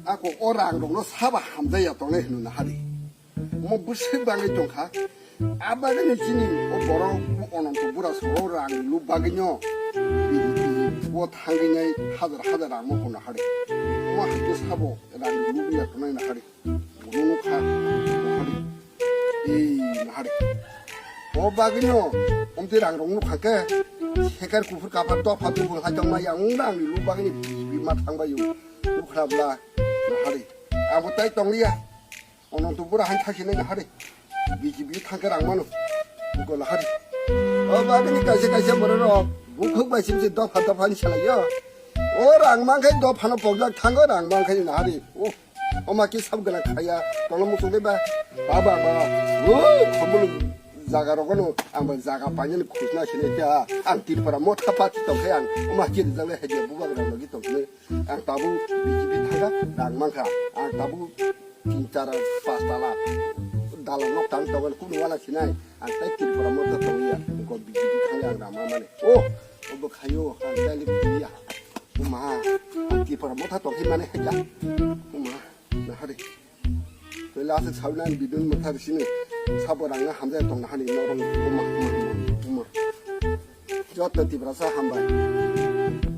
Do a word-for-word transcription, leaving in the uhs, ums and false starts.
Ako o rang rokno sabo hamjaya tongnai hwnwi nahadi. Omo bwswk bagwi tongkha. A bagwino chini o borok Ononto bura soro rang lu bagwino bini bini o thangwi nai hajar hajar rang mo hwnwi nahadi. Omo hai khe sabo rang lu ya tongnai nahadi. Bono nukha nahadi. Ei nahadi. O bagwino omtwi rang rok nukha khe sekar kuphur kaphar dopha dubul hai tongma yang rang lu bagwino bima thangbaio. Nukha bla nahadi. Abo tai tongliya. Ononto bura hai thakhinai nahadi. B J P thangkhe rang mano. Buko lahadi. O bagwini kaisa kaisa borok rok bukhuk bai simsi dopha dopha ni salaiyo. O rang mankhe dophano pokjak thango rang mankhe nahadi. O, o ma ki sab gana khaya. Tono muchungde ba. Baba ba. O, khobul jaga rogono ang ba jaga painani khusna sinai kha. Ang Tripura motha party tongkhe ang. O ma ki rijak le haiya bubagra logi tongkhe. Ang tabuk B J P thangkha, rang mankha. Ang tabuk tin char pas tala dalal nok tang tongo, kunu wala sinai. Ang tai Tripura motha tongliya, engko B J P thangya ang rang manmani. Oh, obo khayo, ang tai liya. Uma, ang Tripura motha tongkhe mani haiya. Uma, nahari. Tei last sawi nang bidun motha bisini sabo rang hamjai tong nahani norong uma, uma, uma, uma. Joto Tiprasa hambai.